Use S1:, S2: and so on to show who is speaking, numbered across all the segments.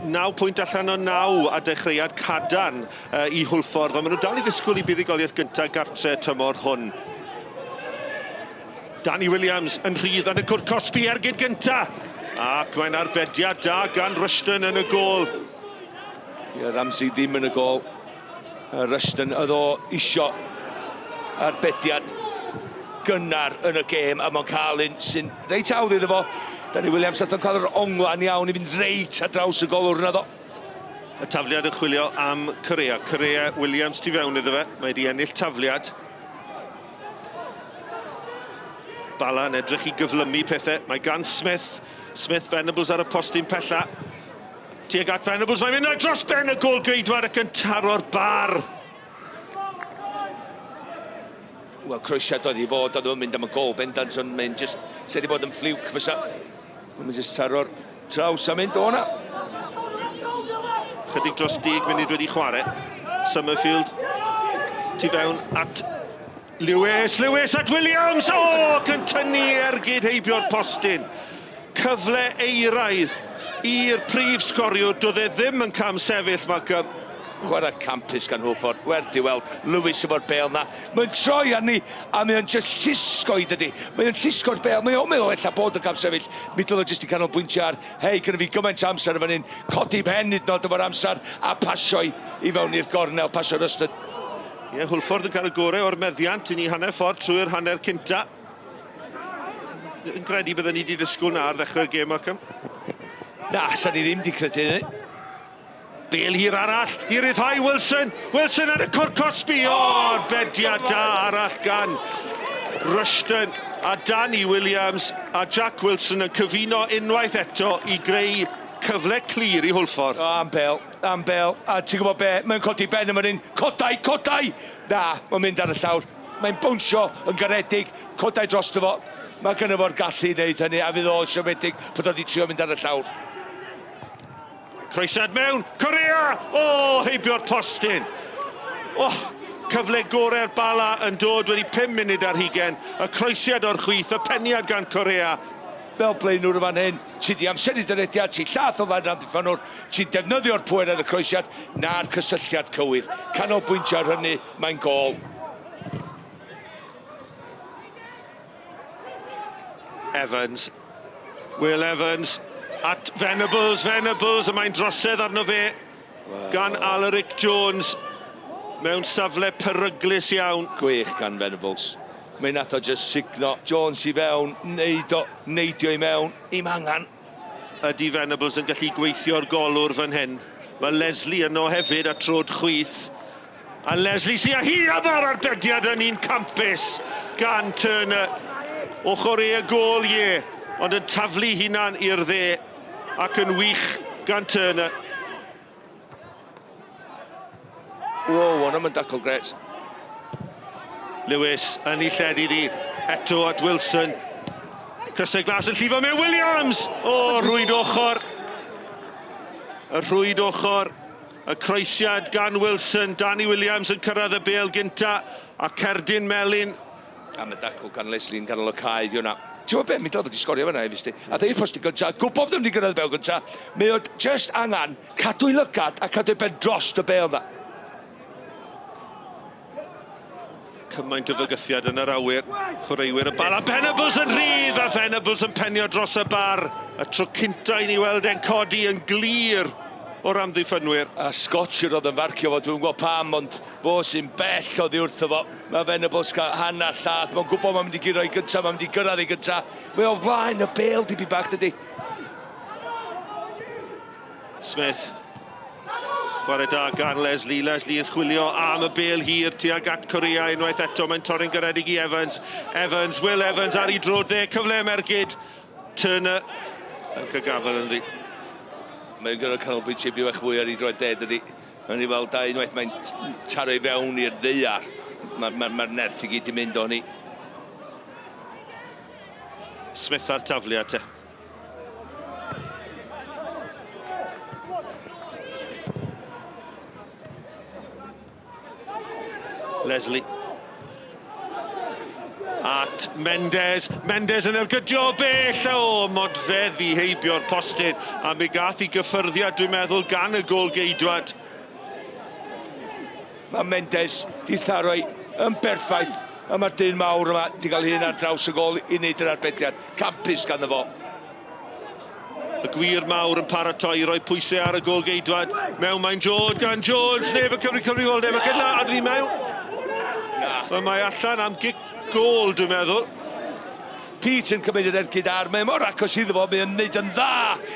S1: 9 pwynt allan o 9 a dechreuad cadarn i Hwlffordd, ond maen nhw dal i ddisgwyl i buddugoliaeth gyntaf gartre y tymor hwn. Danny Williams yn rhydd yn y cwrt cosbi ergyd gynta. Ac mae'n arbediad da gan Rushton yn y gôl.
S2: Ie, Ramsey ddim yn y gôl. Rushton oedd o isio arbediad gynnar yn y gêm a mae'n cael un sy'n reit hawdd iddo fo. Danny Williams nath o'n cael yr onglan iawn i fynd reit ar draws y golwr yna ddo.
S1: Y tafliad yn chwilio am Correa. Correa Williams tu fewn iddo fe. Mae wedi ennill tafliad. Bala yn edrych i gyflymu pethau. Mae gan Smith. Smith Venables ar y postyn pella. Tuag at Venables, mae'n mynd dros ben y gôl geidwad ac yn taro'r bar.
S2: Wel, croesiad oedd i fod, oedd o'n mynd am y gol bendant, ond mae'n just, se wedi bod yn ffliwc fysa. Mae'n just taro'r traws a mynd o'na.
S1: Chydig dros 10 munud wedi chwarae. Summerfield tu fewn at Lewis, Lewis at Williams! O, oh, ac yn tynnu ergyd heibio'r postyn. Cyfle eiraidd i'r prif sgoriwr, doedd e ddim yn cam sefyll, Malcolm.
S2: Chwarae campus gan Hwlffordd, werth i weld Lewis efo'r bêl 'na. Mae'n troi arni a mae o'n jyst llusgo i dydi. Mae o'n llusgo'r bêl, mae o'n meddwl ella bod yn camsefyll. Mi dyle fo jyst i canolbwyntio ar, hei, gynna fi gymaint o amser yn fan hyn, codi mhen hyd yn oed efo'r amser a pasio i i fewn i'r gornel, pasio Ruston.
S1: Ie, Hwlffordd yn cael y gorau o'r meddiant i ni hanner ffordd trwy'r hanner cynta. Yn credu bydden ni wedi disgwyl na ar ddechrau'r gêm, Malcolm.
S2: Na, sa ni ddim wedi credu hynny.
S1: Bel hir arall i ryddhau Wilson. Wilson ar y cwr cosbi. O, oh, bediad da arall gan Rushton a Danny Williams a Jack Wilson yn cyfuno unwaith eto i greu cyfle clir i Hwlffordd.
S2: O, am bel, am bel. A ti'n gwybod be, mae'n codi ben yma hyn. Codau, codau! Na, mae'n mynd ar y llawr. Mae'n bownsio yn garedig, codau drosto fo. Mae gynno fo'r gallu i wneud hynny a fydd o'n siomedig bod o wedi trio mynd ar y llawr.
S1: Croesiad mewn, Correa! O, heibio'r postyn. O, cyfle gorau'r Bala yn dod wedi 5 munud ar hugen. Y croesiad o'r chwith, y peniad gan Correa.
S2: Fel blaenwr yn fan hyn, ti di amseru dy rediad, ti llath o flaen yr amddiffynnwr, ti'n defnyddio'r pŵer ar y croesiad, na'r cysylltiad cywir. Canolbwyntio ar hynny, mae'n gôl.
S1: Evans. Will Evans at Venables, Venables, y mae'n drosedd arno fe gan Alaric Jones mewn safle peryglus iawn.
S2: Gwych gan Venables. Mae nath o just sugno Jones i fewn, neud o, neidio i mewn, i'm angan.
S1: Ydy Venables yn gallu gweithio'r golwr fan hyn? Mae Leslie yno hefyd a trod chwith. A Leslie sy â hi a mae'r arbediad yn un campus gan Turner. Ochr e y gôl, ie, ond yn taflu hunan i'r dde ac yn wych gan Turner.
S2: Wow, hwnna mae'n dacl gret.
S1: Lewis yn ei lled iddi, eto at Wilson. Crysau glas yn llifo mewn Williams! O, rhwyd ochr. Y rhwyd ochr. Y croesiad gan Wilson, Danny Williams yn cyrraedd y bêl gynta, a cerdyn melyn.
S2: Am y dacl gan Leslie yn ganol y cae, di hwnna. Ti'n gwybod be, mi dylai fod i sgorio fan'na hefyd, sti. Ath e i'r postyn gynta, gwybod bod o'n mynd i gyrraedd y bêl gynta. Mae o jyst angen cadw'i lygad a cadw'i ben drost y bêl 'na.
S1: Cymaint o fygythiad yn yr awyr. Chwaraewyr y Bala. Venables yn rhydd a Venables yn penio dros y bar. Y tro cynta i ni weld e'n codi yn glir o'r amddiffynwyr.
S2: A Scotcher oedd yn farcio fo, dwi'm yn gwybod pam, ond fo sy'n bell oddi wrtho fo. Mae Venables cael hanner llath, mae'n gwybod mae'n mynd i guro i gynta, mae'n mynd i gyrraedd i gynta. Mae o flaen y bêl dipyn bach, dydy.
S1: Smith. Chwarae da gan Leslie. Leslie yn chwilio am y bêl hir tuag at Correa unwaith eto. Mae'n torri'n garedig i Evans. Evans, Will Evans ar ei dro dde. Cyfle am ergyd. Turner yn cael gafael ynddi.
S2: Mae'n gorfod canolbwyntio i bach fwy ar ei droed dde, dydy. Mae'n i weld da unwaith mae'n taro i fewn i'r ddaear. Mae'r ma, ma, ma nerth i gyd i mynd ohoni.
S1: Smith ar tafliad te. Leslie. At Mendes, Mendes yn ergydio o bell, o, modfedd i heibio'r postyn, a mi gath i gyffyrddiad, dwi'n meddwl, gan y gôl-geidwad.
S2: Mae Mendes 'di tharo hi yn berffaith, a mae'r dyn mawr yma 'di cael hun ar draws y gôl i wneud yr arbediad. Campus ganddo fo.
S1: Y gwir mawr yn paratoi i roi pwysau ar y gôl-geidwad. Mewn mae'n Jones gan Jones, neb yn cymryd cyfrifoldeb ac yna a dwi mewn. Na. Mae allan am gic gôl, dwi'n meddwl.
S2: Pete yn cymryd yr ergyd ar, mae mor agos iddo fo, mae o'n neud yn dda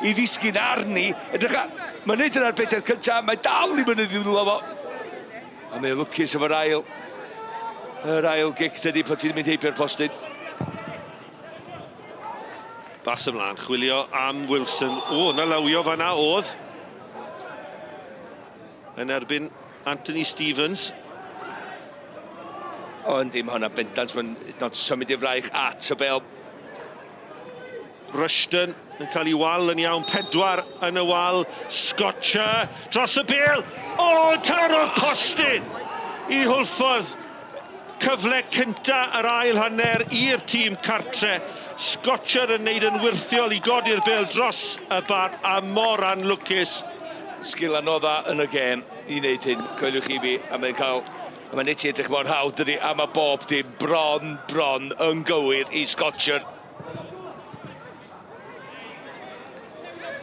S2: i ddisgyn arni. Edrych mae'n neud yr arbediad cyntaf, mae dal i fyny ddwylo fo. A mae'n lwcus efo'r ail, yr ail gic dydy pan ti'n mynd heibio'r postyn.
S1: Bas ymlaen, chwilio am Wilson. O, na lawio fanna oedd. Yn erbyn Anthony Stevens.
S2: O, yndi, mae hwnna bendant, mae'n not symud i fraich at y bel.
S1: Rushton yn cael ei wal yn iawn, pedwar yn y wal, Scotcher dros y bel, o, taro'r postyn i Hwlffordd. Cyfle cynta yr ail hanner i'r tîm cartre. Scotcher yn neud yn wyrthiol i godi'r bel dros y bar a mor anlwcus.
S2: Sgil anodda yn y gêm i wneud hyn, coeliwch i fi, a mae'n cael, a mae'n neud edrych mor hawdd dydi, a mae bob dim bron, bron yn gywir i Scotcher.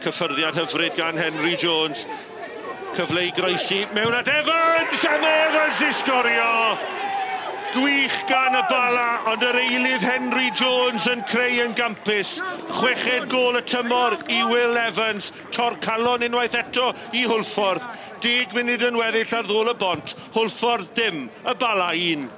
S1: Cyffyrddiad hyfryd gan Henry Jones. Cyfle i groesi mewn at Evans, a mae Evans i sgorio! Gwych gan y Bala, ond yr eilydd Henry Jones yn creu yn gampus. Chweched gôl y tymor i Will Evans. Torcalon unwaith eto i Hwlffordd. 10 munud yn weddill ar ddôl y bont. Hwlffordd dim, y Bala 1.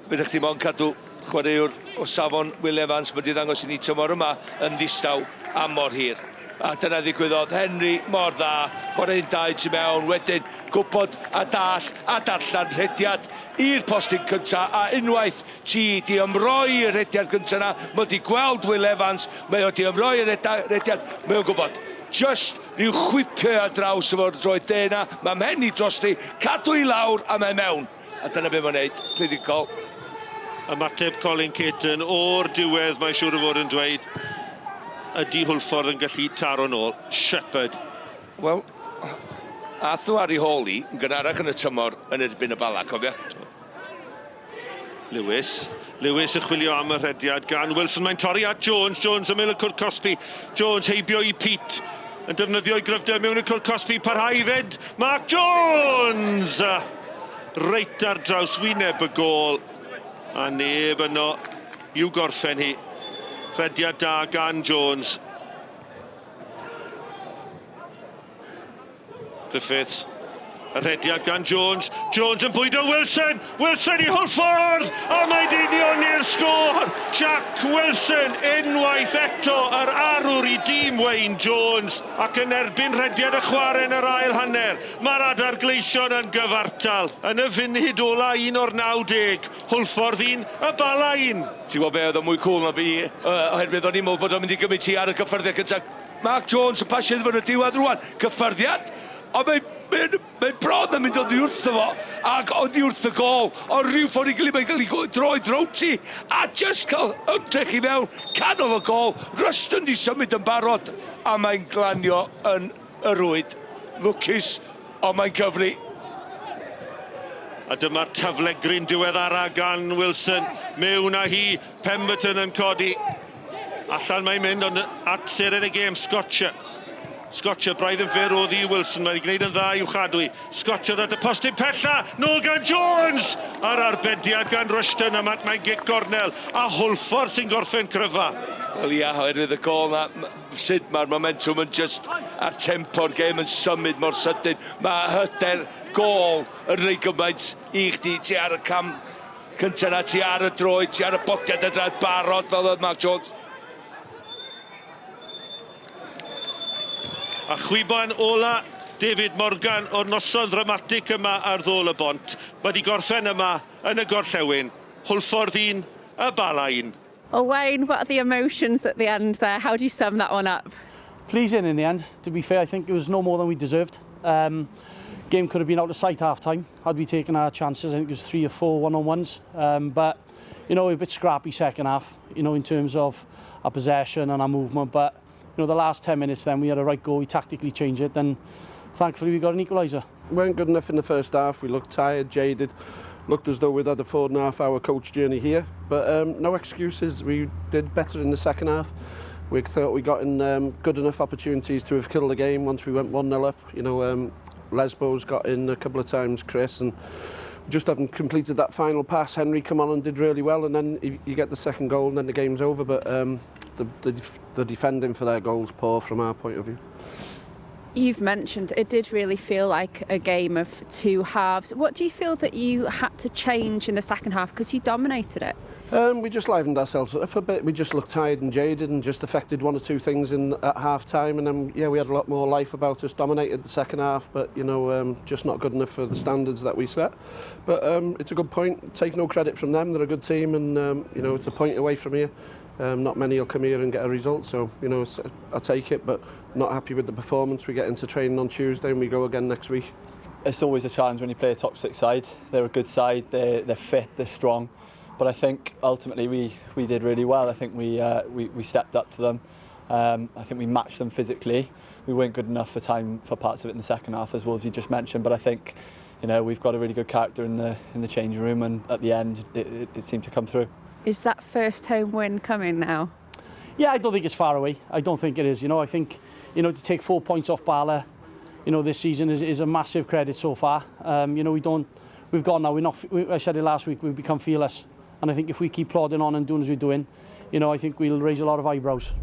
S2: Fedrwch chdi mond cadw chwaraewr o safon Will Evans, mae 'di ddangos i ni tymor yma yn ddistaw am mor hir. A dyna ddigwyddodd, Henry mor dda, chwarae un dau tu mewn, wedyn gwybod a dall a darllen rhediad i'r postyn cynta, a unwaith ti di ymroi i'r rhediad cynta na, mae di gweld Will Evans, mae o di ymroi i'r rhediad, mae o'n gwybod. Just rhyw chwipio ar draws efo'r droed de na, mae mhen i drosti, cadw i lawr a mae mewn. A dyna be mae'n neud, clinical.
S1: Ymateb Colin Caton o'r diwedd, mae'n siŵr o fod yn dweud, ydy Hwlffordd yn gallu taro nôl? Shepherd.
S2: Wel, ath nhw ar ei hôl hi yn gynharach yn y tymor yn erbyn y Bala, cofia?
S1: Lewis. Lewis yn chwilio am y rhediad gan Wilson. Mae'n torri at Jones. Jones ymyl y cwrt cosbi. Jones heibio i Pete. Yn defnyddio ei gryfder mewn y cwrt cosbi. Parhau i fynd. Mark Jones! Reit ar draws wyneb y gôl. A neb yno i'w gorffen hi. Rhediad da gan Jones. Griffiths. Y rhediad gan Jones. Jones yn bwydo Wilson. Wilson i Hwlffordd! A mae di unioni'r sgôr! Jack Wilson unwaith eto yr arwr i dîm Wayne Jones ac yn erbyn rhediad y chwarae yn yr ail hanner. Mae'r Adar Gleision yn gyfartal yn y funud ola un o'r 90. Hwlffordd un, y Bala un.
S2: Ti'n gwybod be oedd o'n mwy cŵl na fi, oherwydd o'n i'n meddwl bod o'n mynd i gymryd ti ar y cyffyrddiad cyntaf. Mark Jones yn pasio iddo fo yn y diwedd rwan. Cyffyrddiad, ond mae, mae, mae bron yn mynd oddi wrtho fo, ac oddi wrth y gôl, ond rhyw ffordd i gilydd mae'n cael ei droi drowti, a just cael ymdrech i mewn, canol y gôl, Ruston di symud yn barod, a mae'n glanio yn y rwyd. Lwcus, ond mae'n cyfri.
S1: A dyma'r taflegryn diweddara gan Wilson. Mewn â hi, Pemberton yn codi. Allan mae'n mynd, ond at seren y gêm, Scotcher. Scotcher braidd yn fyr oedd i Wilson, mae'n gwneud yn dda i'w chadw i. Scotcher at y postyn pella, nôl gan Jones! A'r arbediad gan Rushton, a mae'n gic gornel, a Hwlffordd sy'n gorffen cryfa.
S2: Wel ia, oherwydd y gôl na, sut mae'r momentum yn just, a'r tempo'r gêm yn symud mor sydyn. Mae hyder gôl yn rhoi gymaint i chdi, ti ar y cam Cynta na, ti ar y droed, ti ar y boced y draed barod fel oedd Mark Jones.
S1: A chwiban ola David Morgan o'r noson ddramatig yma ar ddôl y bont. Mae wedi gorffen yma yn y gorllewin. Hwlffordd un, y Bala un.
S3: Well, Wayne, what are the emotions at the end there? How do you sum that one up?
S4: Pleasing in the end. To be fair, I think it was no more than we deserved. Game could have been out of sight half time had we taken our chances. I think it was 3 or 4 one-on-ones. But, A bit scrappy second half, in terms of our possession and our movement, but, the last 10 minutes then we had a right go, we tactically changed it, and thankfully we got an equaliser.
S5: Weren't good enough in the first half. We looked tired, jaded, looked as though we'd had a 4.5 hour coach journey here. But no excuses. We did better in the second half. We thought we got in good enough opportunities to have killed the game once we went 1-0 up. Lesbo's got in a couple of times, Chris, and we just haven't completed that final pass. Henry come on and did really well, and then you get the second goal and then the game's over. But the defending for their goals poor from our point of view.
S3: You've mentioned it did really feel like a game of two halves. What do you feel that you had to change in the second half because you dominated it?
S5: We just livened ourselves up a bit. We just looked tired and jaded and just affected one or two things in at half time. And then, yeah, we had a lot more life about us, dominated the second half, but, just not good enough for the standards that we set. But it's a good point. Take no credit from them. They're a good team and, it's a point away from here. Not many will come here and get a result, so, I take it, but not happy with the performance. We get into training on Tuesday and we go again next week.
S6: It's always a challenge when you play a top six side. They're a good side, they're fit, they're strong. But I think ultimately we did really well. I think we stepped up to them. I think we matched them physically. We weren't good enough for time for parts of it in the second half, as Wolvesy just mentioned. But I think we've got a really good character in the changing room, and at the end, it seemed to come through.
S3: Is that first home win coming now?
S4: Yeah, I don't think it's far away. I don't think it is. I think, to take 4 points off Bala, this season is a massive credit so far. We don't, we've gone now, we're not, I said it last week, we've become fearless. And I think if we keep plodding on and doing as we're doing, I think we'll raise a lot of eyebrows.